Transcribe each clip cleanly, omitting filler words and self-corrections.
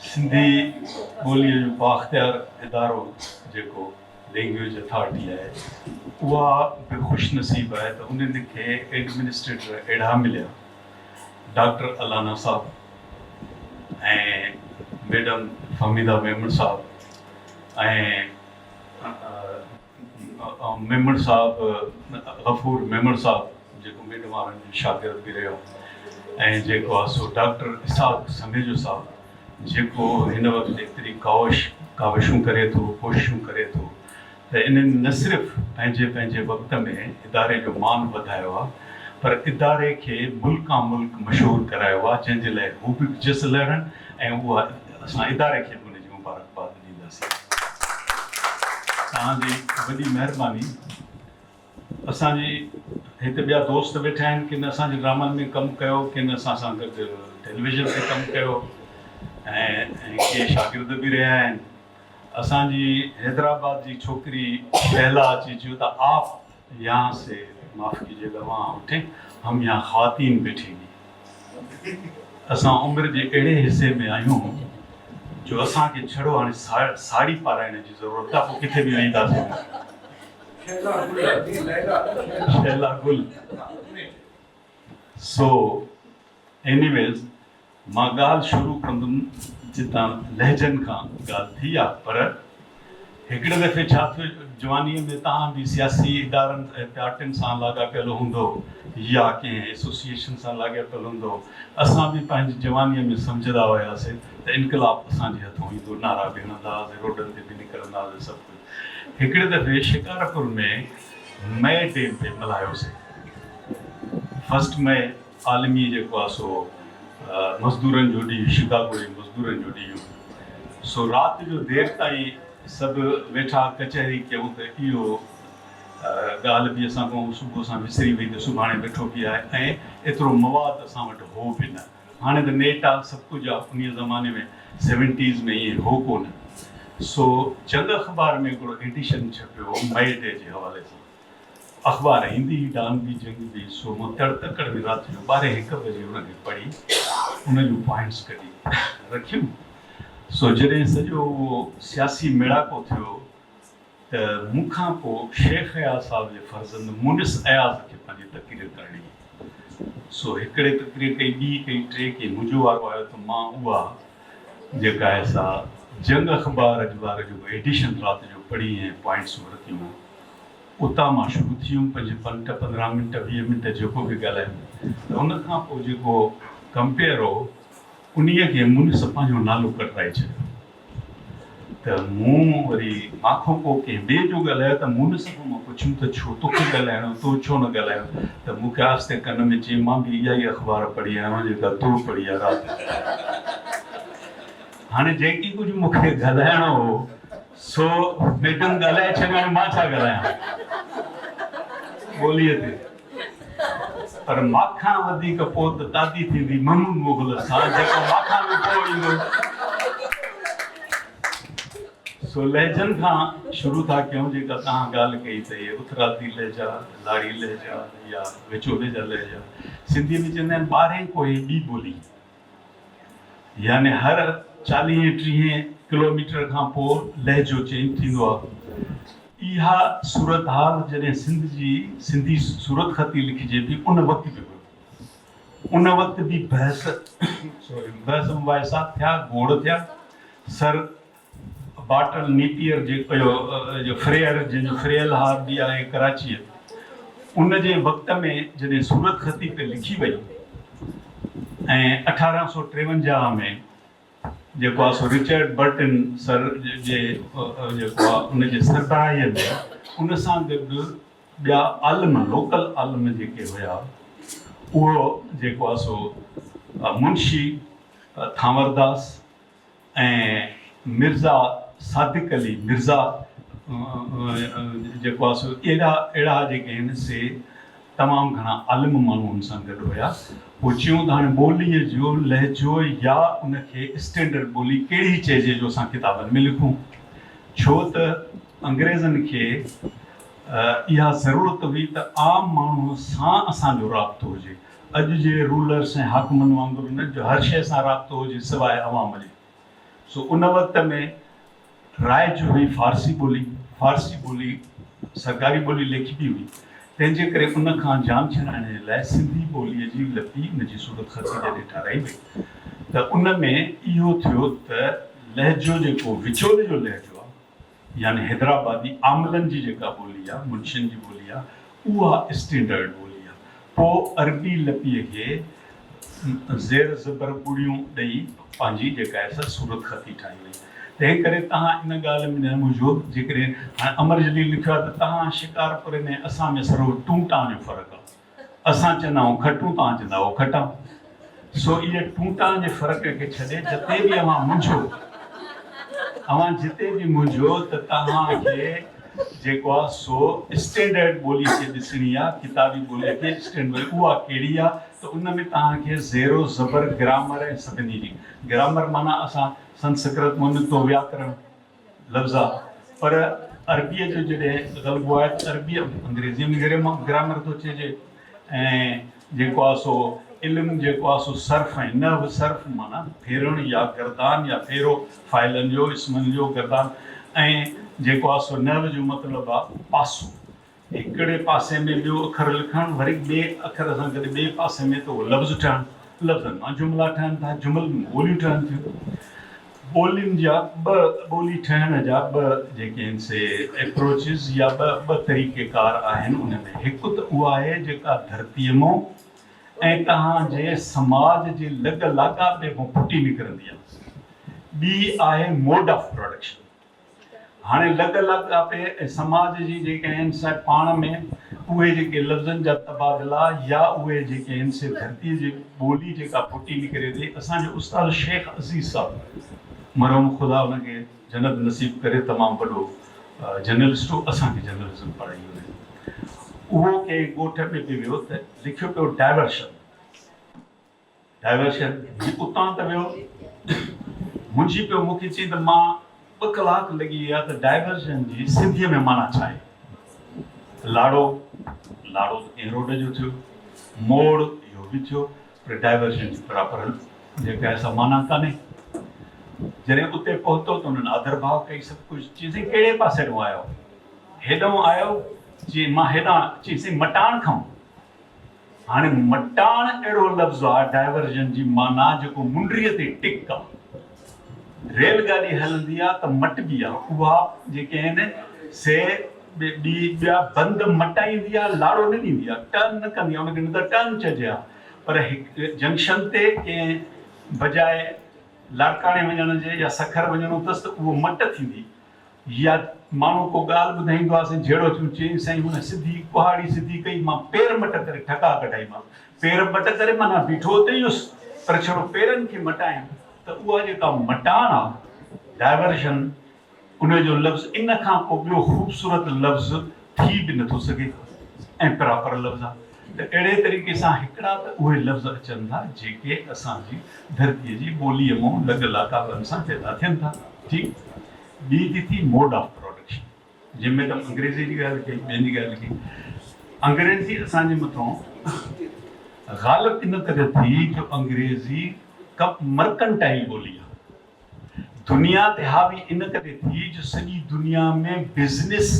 سنڌي ٻوليء جو بااختيار ادارو جيڪو لينگويج اٿارٽي آهي اها به خوش نصيب آهي ته انهن کي ايڊمنسٽريٽر اهڙا مليا ڊاڪٽر الانا صاحب ۽ ميڊم فهميده ميمڻ صاحب ۽ ميمڻ صاحب غفور ميمڻ صاحب جيڪو ميڊم وارن جو شاگرد به رهيو ۽ جيڪو آهي سو ڊاڪٽر اسحاق سميجو صاحب جيڪو هن وقت ايتري ڪاوش ڪاوشون ڪري ٿو ڪوششون ڪري ٿو ته انهن نه صرف پنهنجي پنهنجي وقت ۾ اداري جو مان وڌايو آهي پر اداري کي ملڪان ملڪ مشهور ڪرايو آهي جنهن جي لاء هو به جس لهڻ ۽ اها اسان اداري کي به ان جي مبارڪباد ڏينداسين. توهان جي وڏي مهرباني. اسان جي هتي ٻيا دوست ويٺا آهن ڪن اسان جي ڊرامن ۾ ڪم ڪيو ڪن اسان سان گڏ ٽيليويزن تي ڪم ڪيو ۽ ڪي شاگرد به رهيا آهن. اسان جي حيدرآباد جي ڇوڪري شهلا اچي چيو ته آپ يهان سي معاف ڪيجيئي گا وهان اٺين هم يهان خواتين بيٺين گي. اسان عمر جي اهڙي حصي ۾ آهيون جو اسان کي ڇڙو هاڻي ساڙهي پارائڻ جي ضرورت آهي پوء ڪٿي به ويهي ٿا سگهون. شهلا گل سو ايني ويز مان ڳالهه شروع ڪندم جتان لهجن کان ڳالهه ٿي آ پر هڪڙي دفعي ڇا ٿيو جوانيء ۾ توهان به سياسي ادارن ۽ پارٽين سان لاڳاپيل هوندو يا ڪنهن ايسوسيئيشن سان لاڳاپيل هوندو اسان به پنهنجي جوانيء ۾ سمجهندا هياسي ته انقلاب اسان جي هٿون ايندو نعرا به هڻندا هئاسي روڊن تي به نڪرندا هئاسي سڀ ڪجهه هڪڙي دفعي شڪارپور ۾ مئي ڊي پئي ملهايوسي فرسٽ مئي عالمي جيڪو آ سو مزدورن جو ڏينهن شڪاگو جي مزدورن جو ڏينهن هو سو رات جو دير تائين سڀ ويٺا ڪچهري ڪيون ته اهو ڳالهه به اسان کان صبح سان وسري وئي ته سڀاڻي ويٺو به آهي ۽ ايترو مواد اسان وٽ هو به نه هاڻي ته نيٽ آ سڀ ڪجهه آ انهي زماني ۾ سيونٽيز ۾ ائين هو ڪونه سو جنگ اخبار ۾ هڪڙو ايڊيشن ڇپيو هو مئي ڊي جي حوالي سان اخبار ايندي هئي ڊان به جنگ به سو مان تڙ تڪڙ ۾ رات جو ٻارهين هڪ بجي ان کي پڙهي ان جون پوائنٽس ڪڍي رکيم سو جڏهن سڄو اهو سياسي ميڙاڪو ٿيو ته مون کان پوء شيخ اياز صاحب جي فرزند مونس اياز کي پنهنجي تقرير ڪرڻي هئي سو هڪڙي تقرير ڪئي ٻي ڪئي ٽي ڪئي منهنجو وارو آيو ته مان اها جيڪا آهي سا جنگ اخبار واري جو ايڊيشن رات جو پڙهي ۽ پوائنٽس ورتيون اتان مان شروع ٿي ويم پنج منٽ 15 منٽ 20 منٽ جيڪو به ڳالهايم ته ان کان پوء جيڪو ڪمپيئر هو انهيء کي مونس پنهنجو نالو ڪڍرائي ڇڏيو ته مون وري مان کان پوء ڪنهن ٻئي جو ڳالهايو ته مونس کان مان پڇيم ته ڇو توکي ڳالهائڻو تو ڇو نه ڳالهايو ته مون کي آهستي ڪن ۾ چيائين مان به اها ئي اخبار پڙهي آيو آهيان جيڪا تو پڙهي آهي رات جو. هاڻي جيڪي ڪجهه مون کي ڳالهائڻو هو سو ميڊم ڳالهائي ڇڏيو هاڻي مان ڇا ڳالهايان ٻوليء تي. پر ماکان وڌيڪ پوء ته تعدي ٿيندي محمود مغل سان جيڪو ماکان به پوء ايندو. سو لهجن کان شروع ٿا ڪيون جيڪا توهان ڳالهه ڪئي ته اهي اترادي لهجا، لاڙي لهجا يا وچولي جا لهجا. سنڌيء ۾ چوندا آهن ٻارهين ڪوهين ٻي ٻولي. يعني هر چاليهين ٽيهين ڪلوميٽر کان پوء لهجو چينج ٿيندو آهي. اها صورتحال جڏهن سنڌ جي سنڌي صورتخطي لکجي پئي ان وقت به هئي. ان وقت به بحث سوري بحث مباحثا ٿيا، گوڙ ٿيا. سر باٽل نيپيئر جي اهو فريئر جنهن جو فريئل هار به آهي ڪراچيء ان جي وقت ۾ جڏهن صورتخطي تي لکي وئي ۽ 1853 ۾ جيڪو آهي سو رچرڊ برٽن سر جي جيڪو آهي ان جي سربراهيء ۾ ان سان گڏ ٻيا عالم لوڪل عالم جيڪي هيا اهو جيڪو آهي سو منشي ٿانورداس ۽ مرزا صادق علي مرزا جيڪو آهي سو اهڙا اهڙا جيڪي آهن سي تمام گهڻا عالم ماڻهو ان سان گڏ هيا. پوء چيون ته هاڻي ٻوليء جو لهجو يا ان کي اسٽينڊرڊ ٻولي ڪهڙي چئجي جو اسان ڪتابن ۾ لکون. ڇو ته انگريزن کي اها ضرورت هئي ته عام ماڻهوء سان اسان جو رابطو هجي. اڄ جي رولرس ۽ حاڪمن وانگر نه جو هر شيء سان رابطو هجي سواء عوام جي. سو ان وقت ۾ رائج هئي فارسي ٻولي، فارسي ٻولي سرڪاري ٻولي ليکبي هئي، تنهن جي ڪري ان کان جان ڇڏائڻ جي لاء سنڌي ٻوليء جي لپي ان جي صورتخطي جڏهن ٺهرائي وئي ته ان ۾ اهو ٿيو ته لهجو جيڪو وچولي جو لهجو آهي، يعني حيدرآبادي عاملن جي جيڪا ٻولي آ، منشين جي ٻولي آ، اها اسٽينڊرڊ ٻولي آ. پوء عربي لپيء کي زير زبر ٻڙيون ڏئي پنهنجي جيڪا آهي سا صورتخطي ٺاهي وئي. تنهن ڪري توهان ان ڳالهه ۾ نه منجهو، جيڪڏهن هاڻي امر جليل لکيو آهي ته توهان شڪارپور ۾ اسان ۾ سرو ٽون ٽان جو فرق آ. اسان چوندا آهيون کٽون توهان چوندا آهيو کٽان. سو اهي ٽونٽان جي فرق کي ڇڏي جتي به اوهان منجهو اوهان جتي به منجهو ته توهان کي جيڪو آهي سو اسٽينڊرڊ ٻولي کي ڏسڻي آهي ڪتابي ٻولي کي اسٽينڊ ٻولي اها ڪهڙي آهي ته ان ۾ توهان کي زيرو زبر گرامر ۽ سڀني جي گرامر معنيٰ اسان سنسڪرت مان نڪتو وياڪرڻ لفظ آ پر عربيء جو جڏهن غلبو آهي ته عربيء انگريزيء ۾ گرامر ٿو چئجي ۽ جيڪو آ سو علم جيڪو آ سو صرف ۽ نحو صرف معنيٰ ڦيرڻ يا گردان يا ڦيرو فاعلن جو اسمن جو گردان ۽ جيڪو آ سو نحو جو مطلب آ پاسو هڪڙي پاسي ۾ ٻيو اکر لکڻ، وري ٻئي اکر سان گڏ ٻئي پاسي ۾ ته اهو لفظ ٺهڻ، لفظن مان جملا ٺهن ٿا، جملن مان ٻوليون ٺهن ٿيون. ٻولين جا ٻه ٻولي ٺهڻ جا ٻه جيڪي آهن سي ايپروچز يا ٻه ٻه طريقيڪار آهن ان ۾ هڪ ته اها آهي جيڪا ڌرتيء مون ۽ توهان جي سماج جي لڳ لاڳاپي مون ڦٽي نڪرندي آهي. ٻي آهي موڊ آف پراڊڪشن. هاڻي لڳ لاڳاپي ۽ سماج جي جيڪي آهن سي پاڻ ۾ اهي جيڪي لفظن جا تبادلا يا اهي جيڪي آهن سي ڌرتيء جي ٻولي جيڪا ڦٽي نڪري ٿي اسان جو استاد شيخ عزيز صاحب مرحوم خدا ان کي جنت نصيب ڪري تمام وڏو جرنلسٽ هو اسان کي جرنلزم پڙهائي هن اهو ڪنهن ڳوٺ ۾ پئي ويو ته لکيو پيو ڊائورشن ڊائيورشن جي اتان ته ويو منجهي پيو مون کي چيائين ته مان ٻه ڪلاڪ لڳي ويا ته ڊائيورشن جي سنڌيء ۾ معنيٰ ڇا آهي؟ لاڙو، لاڙو ته ڪنهن روڊ جو ٿيو، موڙ اهو به ٿيو پر ڊائيورشن جي پراپر جيڪا آهي سا معنيٰ ڪانهي. جڏهن اتي پهتو ته انهن آڌر ڀاء ڪئي سڀ ڪجهه چيائين سائين ڪهڙي پاسي ڏانهن آيو؟ هيڏانهن آيو؟ چيائين مان هيڏانهن چيائين سائين مٽاڻ کائون. هاڻي مٽاڻ اهڙو لفظ آ ڊائيورجن جي معنيٰ جيڪو منڊريء تي ٽڪ آ. ريل گاڏي هلندي آ ته مٽبي آ. اها جيڪي آهن سي ٻي ٻيا بند مٽائيندي آ لاڙو نه ڏيندي آ ٽرن نه ڪندي آ ان کي نه ته ٽرن چئجي ها پر هڪ جنڪشن تي ڪنهن بجاء لاڙڪاڻي وڃڻ جي يا سکر وڃڻو اٿس ته اهو مٽ ٿيندي. يا ماڻهو ڪو ڳالهه ٻڌائيندو آهي سائين جهيڙو ٿيو چيائين سائين هن سڌي ڪهاڙي سڌي ڪئي مان پير مٽ ڪري ٺڪاء ڪڍائي مان پير مٽ ڪري معنيٰ بيٺو اتي ئي هيس پر ڇڙو پيرن کي مٽايم ته اها جيڪا مٽاڻ آ ڊائيورشن ان جو لفظ ان کان ڪو ٻيو خوبصورت لفظ ٿي به نٿو سگهي ۽ پراپر لفظ آ ته اهڙي طريقي سان هڪڙا ته اهي لفظ اچن ٿا جيڪي اسان جي ڌرتيء جي ٻوليء مون لڳ لاڳاپن سان پيدا ٿين ٿا ٺيڪ ٻي ٿي ٿي موڊ آف پراڊڪشن جنهن ۾ ته انگريزي جي ڳالهه ڪئي ٻين جي ڳالهه ڪئي انگريزي اسان جي مٿان غالب ان ڪري ٿي جو انگريزي مرڪنٽائل ٻولي آهي دنيا تي حاوي ان ڪري ٿي جو سڄي دنيا ۾ بزنس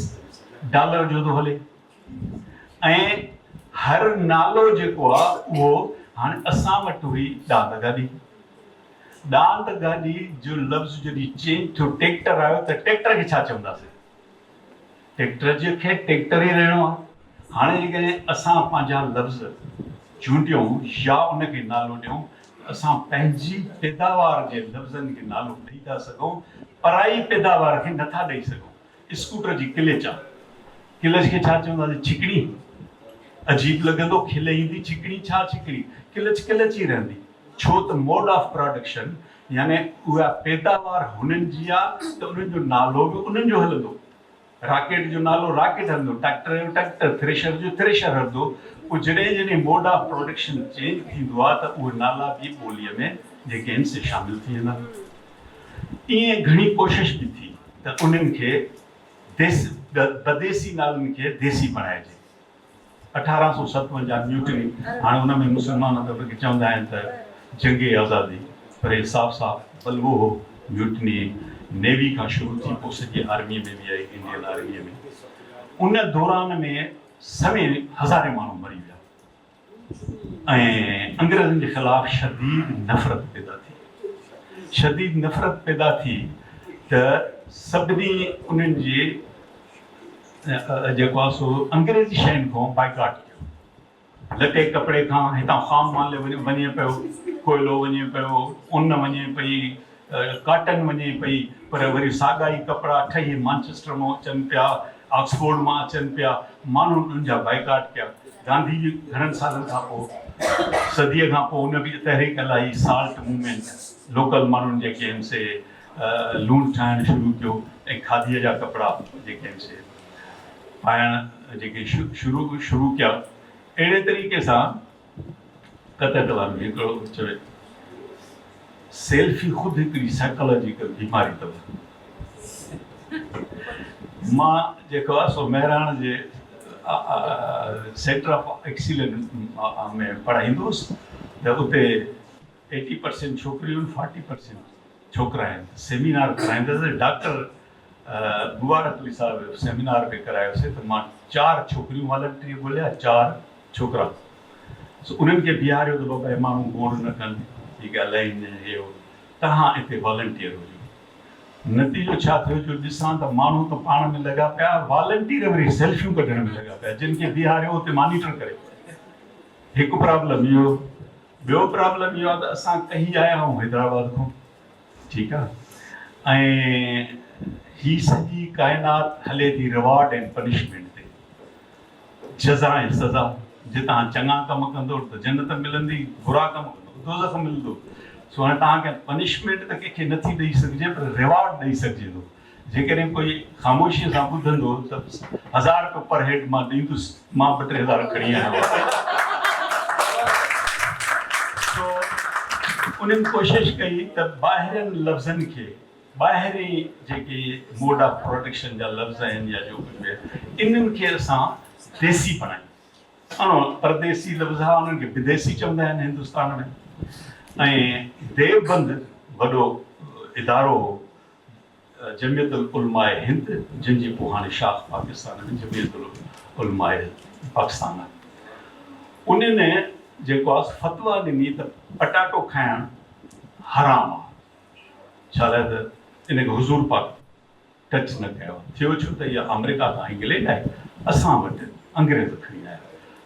ڊالر جو ٿو هلي ۽ هر نالو جيڪو آهي اهو هاڻي اسان وٽ هئي ڏاند گاڏي ڏاند گاڏي جو لفظ جڏهن چينج ٿيو ٽيڪٽر آيو ته ٽيڪٽر کي ڇا چونداسين؟ ٽيڪٽر جي کي ٽيڪٽر ئي رهڻو آهي. هاڻي جيڪڏهن اسان پنهنجا لفظ چونڊيون يا ان کي نالو ڏيون ته اسان پنهنجي پيداوار جي لفظن کي نالو ڏئي ٿا سگهون پرائي پيداوار کي نٿا ڏئي سگهون. اسڪوٽر جي ڪلچ آ. ڪلچ کي ڇا چونداسين؟ ڇڪڻي؟ عجيب لڳندو، کل ايندي، ڇڪڻي ڇا ڇڪڻي؟ ڪلچ ڪلچ ئي رهندي. ڇو ته موڊ آف پراڊڪشن يعني اها پيداوار هنن جي آ ته انهن جو نالو به انهن جو هلندو. راڪيٽ جو نالو راڪيٽ هلندو، ٽريڪٽر جو ٽريڪٽر، ٿريشر جو ٿريشر هلندو. پوء جڏهن جڏهن موڊ آف پراڊڪشن چينج ٿيندو آ ته اهي نالا به ٻوليء ۾ جيڪي آهن سي شامل ٿي ويندا. ائين گهڻي ڪوشش به ٿي ته انهن کي ديس بديسي نالن کي ديسي بڻائجي. 1857 ميوٽني، هاڻي ان ۾ مسلمان ته ان کي چوندا آهن ته جنگ آزادي، پر هي صاف صاف بلوو هو، ميوٽني نيوي کان شروع ٿي پوء سڄي آرميء ۾ به آئي انڊين آرميء ۾ ان دوران ۾ سوين هزارين ماڻهو مري ويا ۽ انگريزن جي خلاف شديد نفرت پيدا ٿي. شديد نفرت پيدا ٿي ته سڀني انهن جي جيڪو آهي سو انگريزي شين کان بائيڪاٽ ڪيو. لٽي ڪپڙي کان هتان خام مال وڃي پيو، ڪوئلو وڃي پيو، ان وڃي پئي، ڪاٽن وڃي پئي، پر وري ساڳا ئي ڪپڙا ٺهي مانچسٽر مان اچن پيا، آڪسفورڊ مان اچن پيا، ماڻهن انهن جا بائيڪاٽ ڪيا. گانڌي جي گهڻن سالن کان پوء، صديء کان پوء ان به تحريڪ هلائي، سالٽ موومينٽ، لوڪل ماڻهن جيڪي آهن سي لوڻ ٺاهڻ شروع ڪيو ۽ کاڌيء جا ڪپڙا جيڪي آهن سي پائڻ جيڪي شروع شروع ڪيا. اهڙي طريقي سان قطع ڪلام ۾ هڪڙو چوي سيلفي خود هڪڙي سائيڪالاجيڪل بيماري اٿو. مان جيڪو آهي سو مهراڻ جي سينٽر آف ايڪسيلنس ۾ پڙهائيندو هوس ته اتي ايٽي پرسينٽ ڇوڪريون فارٽي پرسينٽ ڇوڪرا آهن سيمينار ڪرائيندس ڊاڪٽر مبارڪ علي صاحب سيمينار پئي ڪرايوسي ته مان چار ڇوڪريون والنٽري ڳوليا چار ڇوڪرا سو انهن کي بيهاريو ته بابا هي ماڻهو گوڙ نه ڪن هي ڳالهائين هي هو توهان اتي والنٽيئر هجو نتيجو ڇا ٿيو جو ڏسان ته ماڻهو ته پاڻ ۾ لڳا پيا والنٽيئر وري سيلفيون ڪڍڻ ۾ لڳا پيا جن کي بيهاريو اتي مانيٽر ڪري هڪ پرابلم اهو ٻيو پرابلم اهو آهي ته اسان ڪهي آيا آهيون حيدرآباد کان ٺيڪ آ ۽ هي سڄي ڪائنات هلي ٿي ريوارڊ اينڊ پنشمينٽ تي جزا ۽ سزا جي توهان چڱا ڪم ڪندو ته جنت ملندي برا ڪم ڪندو ته دوزخ ملندو سو هاڻي توهان کي پنشمينٽ ته ڪنهن کي نٿي ڏئي سگهجي پر ريوارڊ ڏئي سگهجي ٿو جيڪڏهن ڪوئي خاموشيء سان ٻڌندو ته هزار رپيو پر هيڊ مان ڏيندس، مان ٻه ٽي هزار کڻي آيو آهيان. سو انهن ڪوشش ڪئي ته ٻاهرين لفظن کي، ٻاهرين جيڪي موڊ آف پروڊڪشن جا لفظ آهن يا جو ڪجهه به آهي، انهن کي اسان ديسي بڻايون. اڻ پرديسي لفظ ها، انهن کي بديسي چوندا آهن هندستان ۾. ۽ ديوبند وڏو ادارو هو. جمعيت العلماء هند جنهن جي پوء هاڻي شاخ پاڪستان ۾ جمعيت العلماء پاڪستان آهي انهن جيڪو آهي فتويٰ ڏني ته پٽاٽو کائڻ حرام آهي ڇا لاء ته ان کي حضور پاڪ ٽچ نه ڪيو آهي ٿيو ڇو ته اها آمريڪا کان انگلينڊ آئي اسان وٽ انگريز کڻي آيا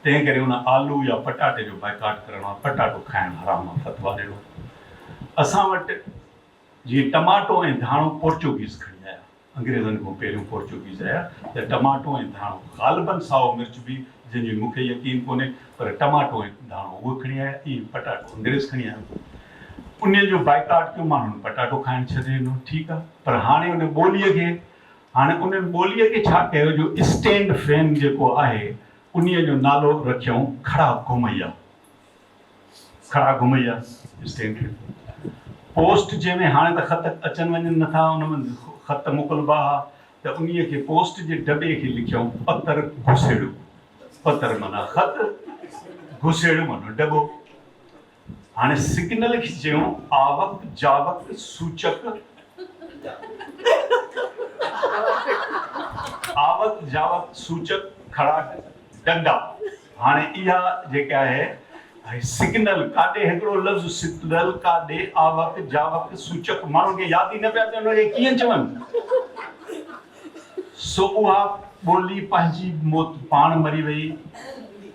تنهن ڪري ان آلو يا پٽاٽي جو بائيڪاٽ ڪرڻو آهي پٽاٽو کائڻ حرام آهي فتويٰ ڏنو اسان وٽ جيئن ٽماٽو ۽ ڌاڻو پورچوگيز کڻي آيا. انگريزن کان پهريون پورچوگيز آيا ته ٽماٽو ۽ ڌاڻو، غالباً سائو مرچ به، جنهن جو مون کي يقين ڪونهي، پر ٽماٽو ۽ ڌاڻو اهي کڻي آيا، ائين پٽاٽو انگريز کڻي آيا. انهيء جو بائيڪاٽ ڪيو، ماڻهن پٽاٽو کائڻ ڇڏي ڏنو، ٺيڪ آ، پر هاڻي ان ٻوليء کي، هاڻي انهن ٻوليء کي ڇا ڪيو جو اسٽينڊ فين جيڪو آهي، انهيء جو نالو رکيائون کڙا گهمئيا. کڙا گهمئي آ اسٽينڊ کي پوسٽ جنهن ۾ هاڻي ته خط اچن وڃن نٿا ان ۾ خط موڪلبا ها ته انهي کي پوسٽ جي ڊٻي کي لکيائون پتر گهسيڙو پتر معنيٰ خط گهسيڙو معنيٰ ڊٻو هاڻي سگنل کي چيائون آوڪ جاوڪ سوچڪ آوڪ جاوڪ سوچڪ کڙاٽ ڊنڊا هاڻي اها جيڪا آهي سگنل ڪاڏي هڪڙو لفظ سگنل ڪاڏي آوڪ جاوڪ سوچڪ ماڻهن کي ياد ئي نه پيا اچن ان کي ڪيئن چون سو اها ٻولي پنهنجي موت پاڻ مري وئي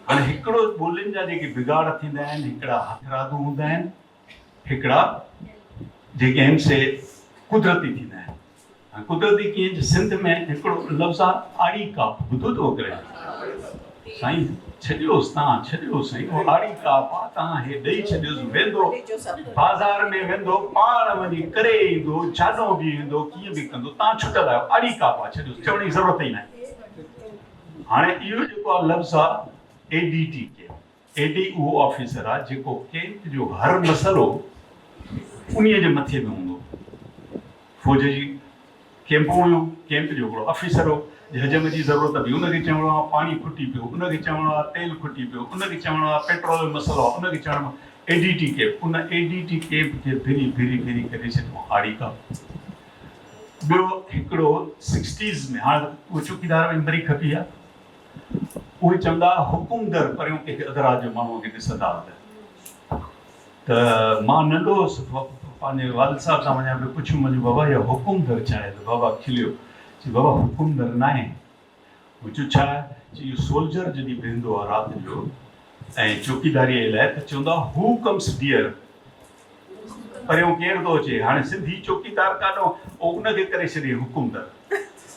هاڻي هڪڙو ٻولين جا جيڪي بگاڙ ٿيندا آهن هڪڙا هٿرادو هوندا آهن هڪڙا جيڪي آهن سي قدرتي ٿيندا آهن هاڻي قدرتي ڪيئن جو سنڌ ۾ هڪڙو لفظ آ آڙي ڪاپ ٻڌو اٿو ڪڏهن؟ سائين ڇڏيوس تان ڇڏيو سائين اهو آڙي ڪاپ آ تان هي ڏئي ڇڏيوس ويندو بازار ۾ ويندو پاڻ وڃي ڪري ايندو جاڏو به ويندو ڪيئن به ڪندو تان ڇٽل آهيو آڙي ڪاپ آ ڇڏيوس چوڻ جي ضرورت ئي ناهي هاڻي اهو جيڪو آ لفظ آ اي ڊي ٽي ڪي اي ڊي اهو آفيسر آ جيڪو ڪيمپ جو هر مسئلو انهيء جي مٿي ۾ هوندو هو. فوج جي ڪيمپون هيون، ڪيمپ جو هڪڙو آفيسر هو، جي حجم جي ضرورت به ان کي چوڻو آ، پاڻي کٽي پيو ان کي چوڻو آ، تيل کٽي پيو ان کي چوڻو آ، پيٽرول جو مسئلو آ ان کي چوڻو آ. اي ڊي ٽي ڪيپ، ان اي ڊي ٽي ڪيپ کي ڦري ڦري ڦري ڪري ڇڏيو آڙيڪا. ٻيو هڪڙو سڪسٽيز ۾ هاڻ ته اهو چوڪيدار وڃي مري کپي ها. اهي چوندا ها حڪم در پريون ڪنهن کي اڌ رات جو ماڻهوء کي ڏسندا ها ته مان ننڍو هوس پنهنجي والد صاحب سان وڃان پيو پڇيم منهنجو بابا اهو حڪم در ڇا آهي ته بابا کليو چي بابا حڪم در ناهي مون چيو ڇا آهي چي اهو سولجر جڏهن بيهندو آهي رات جو ۽ چوڪيداريء لاء ته چوندا هو ڪمس ڊيئر پريون ڪير ٿو اچي؟ هاڻي سنڌي چوڪيدار ڪاڏو؟ او ان کي ڪري ڇڏي حڪم در.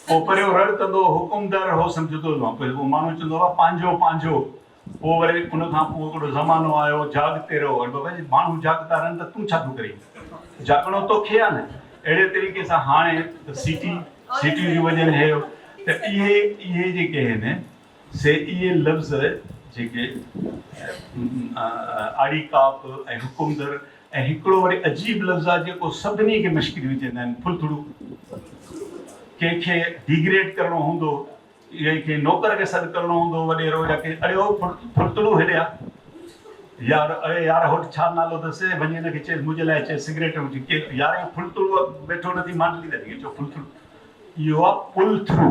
پوء پريون رڙ ڪندو هو حڪم در، هو سمجهندو هو پوء اهو ماڻهو چوندو هو پنهنجو پنهنجو. پوء وري ان کان پوء هڪڙو زمانو آيو جاڳتي رهو. اڙي بابا جي ماڻهو جاڳتا رهن ته تون ڇا ٿو ڪرين؟ جاڳڻو توکي آ نه. اهڙي طريقي سان هاڻي ته سيٽي سيٽيون ٿيون وڄن هي هو ته اهي اهي جيڪي آهن سي اهي لفظ جيڪي آڙي ڪاپ ۽ حڪمدر ۽ هڪڙو وري عجيب لفظ آهي جيڪو سڀني کي مشڪريون چوندا آهن ڦلٿڙو. ڪنهن کي ڊيگريڊ ڪرڻو هوندو يا ڪنهن نوڪر کي سڏ ڪرڻو هوندو وڏيرو يا ڪنهن اڙي او ڦلٿڙو هيڏي آ يار اڙي يار هوٽ ڇا نالو اٿس وڃي هن کي چئس منهنجي لاء چئس سگريٽ هجي يار اهو ڦلٿڙو ويٺو نٿي مانڊلي ته چئو ڦلٿڙو. اهو آ پل ٿرو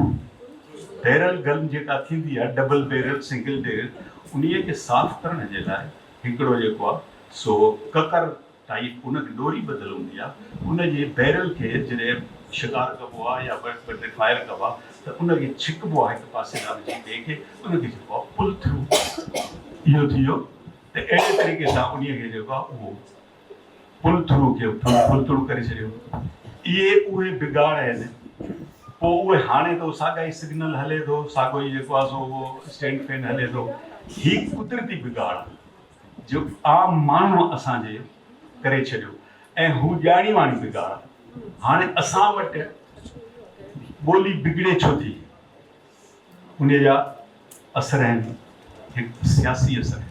بيرل گن جيڪا ٿيندي آ ڊبل بيرل سنگل بيرل انهي کي صاف ڪرڻ جي لاء هڪڙو جيڪو آ سو ڪڪر ٽائيپ ان کي ڏوري ٻڌل هوندي آ ان جي بيرل کي جڏهن شڪار ڪبو آ يا ٻه ٽي فائر ڪبا ته ان کي ڇڪبو آ هڪ پاسي ڏانهن وجهي ٻئي کي ان کي چئبو آ پل ٿرو اهو ٿي ويو ته اهڙي طريقي سان انهي کي جيڪو آ اهو پل ٿرو کي ڦلتڙو ڪري ڇڏيو. اهي اهي بگاڙ آهن. پوء اهي هاڻي ته ساڳا ئي سگنل هلي ٿو، ساڳو ئي جيڪو آهي سو اهو اسٽينڊ فين هلي ٿو. هي قدرتي بگاڙ آهي جو عام ماڻهوء اسان جي ڪري ڇڏيو ۽ هو ڄاڻي واڻي بگاڙ آهي. هاڻي اسان وٽ ٻولي بگڙي ڇو ٿي؟ انهيء جا اثر آهن، هڪ سياسي اثر آهن.